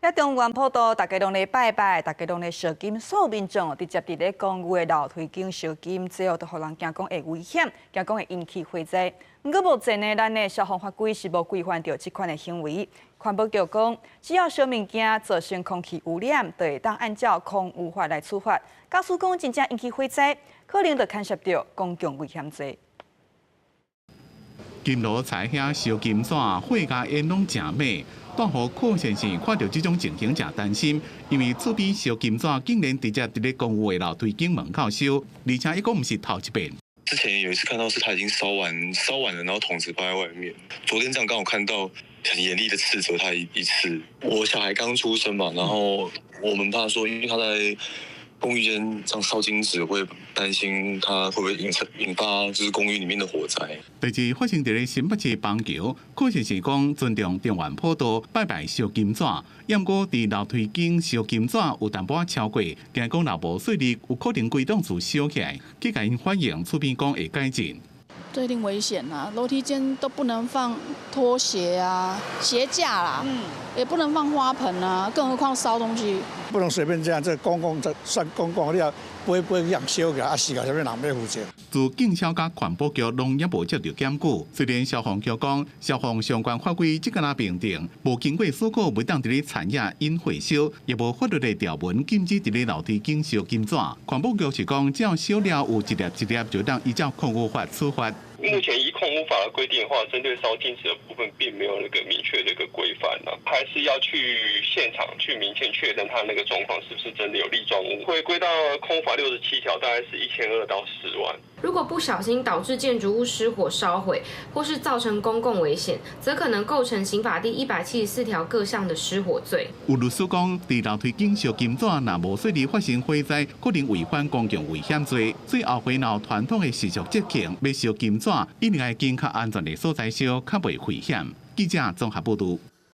遐中元普渡，逐家攏咧拜拜，逐家攏咧燒金紙，民眾直接佇咧公寓的樓梯間燒金，這哦，就予人驚講會危險，驚講會引起火災。毋過目前呢，咱的消防法規是無規範著這款的行為。環保局講，只要燒物件造成空氣污染，就會當按照空污法來處罰。假使講真正引起火災，可能就牽涉著公共危險罪。金爐柴遐燒金紙，火共煙攏誠猛。大戶柯先生看著這種情形，誠擔心，因為厝邊燒金紙竟然直接佇咧公寓的樓梯間門口燒，而且抑閣毋是頭一遍。之前有一次看到是他已經燒完，燒完了，然後桶子放在外面。昨天這樣剛好看到很嚴厲的斥責他一次。我小孩剛出生嘛，然後我們怕說，因為他在公寓間這樣燒金紙，會擔心他會不會引發就是公寓裡面的火災。代誌發生佇咧新北市板橋，柯先生講尊重中元普渡拜拜燒金紙，毋過佇樓梯間燒金紙有淡薄仔超過，驚講若無細膩，有可能規棟厝燒起來，去共𪜶反映，厝邊講會改進。這一定危險啊！樓梯間都不能放拖鞋啊、鞋架啦，也不能放花盆啊，更何況燒東西。不能隨便這樣，這公共這算公共，你也不會讓燒起來，啊，死個啥物人欲負責？自警消佮環保局攏猶無接著檢舉。雖然消防局講消防相關法規這個若評定，無經過許可袂當佇咧田野引火燒，也無法律的條文禁止佇咧樓梯間燒金紙。環保局是講，只要燒了有一粒一粒，就當依照空污法處罰。目前依空污法的規定的話，針對燒金紙的部分，並沒有那個明確的一個規範呢，還是要去現場去明確確認他那個狀況是不是真的有粒狀物。會歸到空污法67條，大概是1200到10萬。如果不小心導致建築物失火燒毀，或是造成公共危險，則可能構成刑法第174條各項的失火罪。有律師講，佇樓梯間燒金紙，若無細膩發生火災，可能違反公共危險罪。所以後回若傳統的習俗節慶欲燒金紙，一定愛揀較安全的所在燒，較袂危險。記者綜合報導。